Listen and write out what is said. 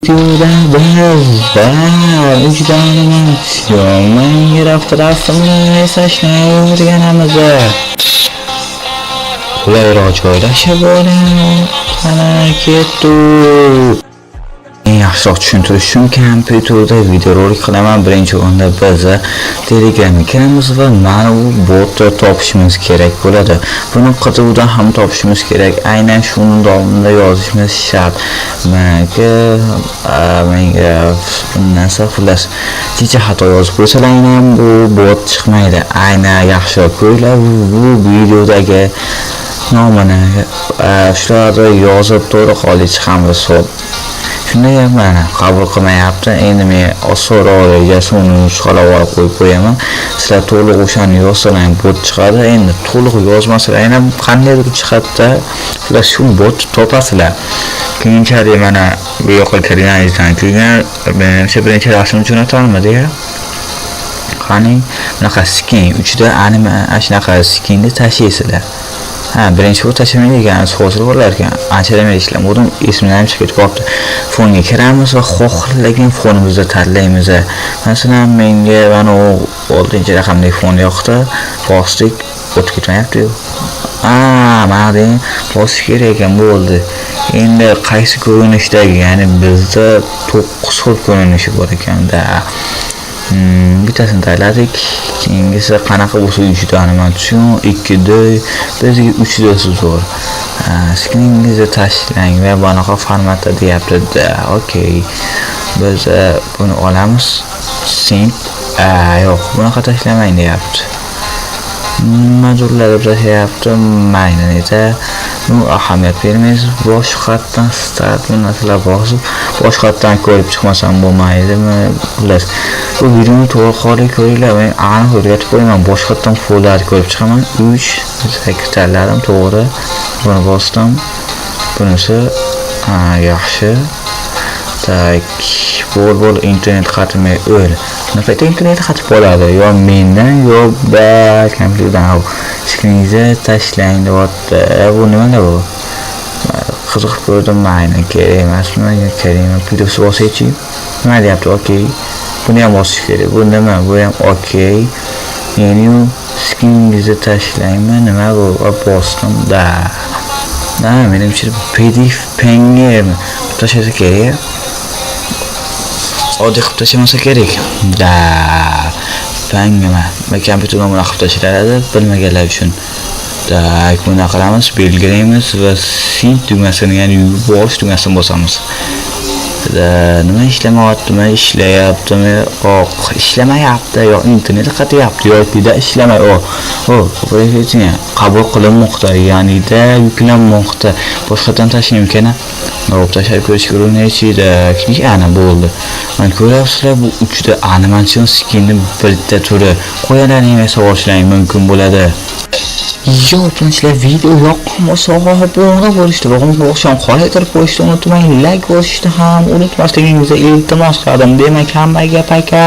Videoda biz 3D animatsion Minecraft rasmini yasashni o'rganamiz. Qulayroq joylashib oling. Mana, ketdi. Eng yaxshiroq tushuntirish uchun kompyuterda videorolik qilaman. Birinchi o'rinda biz Telegramga kiramiz va mana bu botni topishimiz kerak bo'ladi. Buni qidiruvdan ham topishimiz kerak. Aynan shuni nomini yozishimiz shart. Menga narsa, xullas, kecha xato yozib qo'ysalar ham bu bot chiqmaydi. Aynan yaxshiroq ko'ringlar, bu videodagi nomini shularni yozib to'g'ri qoldik, chiqamiz. Xo'p. Shunday, mana, qabul qilmayapti. Endi men osonroq rejasini nusxalab olib qo'yib qo'yaman. Sizlar to'liq o'shani yozsalar ham bot chiqadi. Endi to'liq yozmasalar ham qandaydir chiqadi-da. Xullas, shu botni topasizlar. Keyinchalik mana bu yoqqa kirganingizdan keyin, menimcha, birinchi rasm jo'natarmidi ya? Qani, bunaqa skin 3D anime, shunaqa skinni tashlaysizlar. Ha, birinchi bu tashlamaydi ekan, hozir bo'lar ekan. Anchadan beri ishlamadim, esimdan ham chiqib ketib qolibdi. Fonga kiramiz va xohlagan fonimizni tanlaymiz. Masalan, menga mana u 6 raqamli fon yoqdi. Bosdik, o'tib ketmayapti. A, mana deng, bosish kerak ekan, bo'ldi. Endi qaysi ko'rinishdagi, ya'ni bizda 9 xil ko'rinishi bor ekanda. Bittasini tanladik. Keyingisi qanaqa bo'lsa, 3D animatsion, 2D, bizga 3D'si zo'r. Skiningizni tashlang va bunaqa formatda deyapti-da. Okey. Biz buni olamiz. Send. Yo'q, bunaqa tashlamang deyapti. Nimadirlar deb tashlayapti. Mayli, neta. Bu ahamiyat bermaysiz. Boshqatdan start, bu narsalar bosib, boshqatdan ko'rib chiqmasam bo'lmaydimi? Xullas, bu videoni to'liq ko'ringlar. Men aniq o'rgatib qo'yaman. Boshqatdan folderni ko'rib chiqaman. 3 8 tanladim, to'g'ri. Buni bosdim. Bunisi, ha, yaxshi. Так, bo'l bo'l, internet qatmay o'l. Nima internet qatib qoladi? Yo mendan, yo ba kompyuterdan. Skiningizni tashlang deyapti. Bu nima bu? Qiziqib ko'rdim, mayli, kerak emasmi? Yo kerakmi? Plyus bosaychi. Nima deyapti? Okey. Buni ham bosish kerak. Bu nima? Bu ham okey. Menu, skiningizni tashlangmi? Nima bu? Bosdim da. Na, menimcha PDF, PNG tashlasa kerak. Oddiy qilib tashlamasa kerak. Da. PNG nima? Kompyuterdan bunaqa qilib tashlanadi, bilmaganlar uchun. Так, buni qilamiz, belgilaymiz va send tugmasini, ya'ni yuborish tugmasini bosamiz. Nima ishlamayaptimi, ishlayaptimi? Oq, ishlamayapti, yo internet qatyapti, yoki ishlamay. O, o, qabul qilinmoqda, ya'nida yuklanmoqda. Boshqatdan tashlaymikan? Hop, tashlab ko'rishga urinaychi-da. Ana, bo'ldi. Mana, ko'ryapsizlar, bu 3D animatsion skinni bitta turi. Qo'yalaring yasab olishlaring mumkin bo'ladi. Yo, tinchlar, video yoqqan bo'lsa, obuna bo'lishni va qo'ng'iroqchani qolaytirib qo'yishni unutmang. Layk bosishni ham unutmasligingizni iltimos qildim. Demak, hammaga пока.